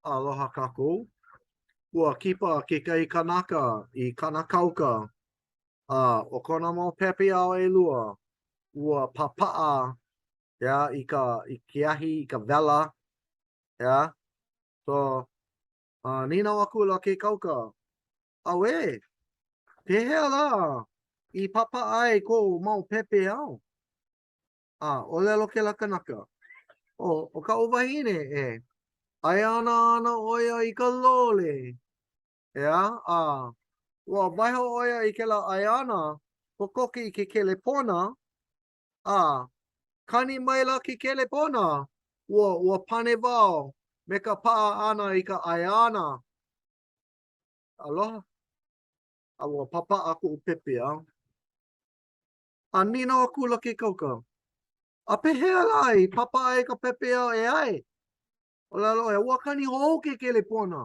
Aloha kākou. Ua kipa kekahi kanaka i kāna kauka, a ʻo kona mau pepeiao ʻelua, ua papaʻa, ʻeā, i ka, i ke ahi, i ka wela, ʻeā. So, a nīnau akula ke kauka, Auē, pehea lā i papaʻa ai kou mau pepeiao? A ʻōlelo kēlā kanaka, ʻO, ʻo kaʻu wahine, e ʻaiana ana ʻo ia i ka lole, ʻeā, a ua waiho ʻo ia i kēlā ʻaiana kokoke i ke kelepona, a kani maila ke kelepona, ua, ua pane wau me ka paʻa ʻana i ka ʻaiana. Aloha. A ua papaʻa koʻu pepeiao. A nīnau akula ke kauka, A pehea lā i papaʻa ai ka pepeiao e ʻae? ʻŌlelo ʻo ia, Ua kani hou ke kelepona.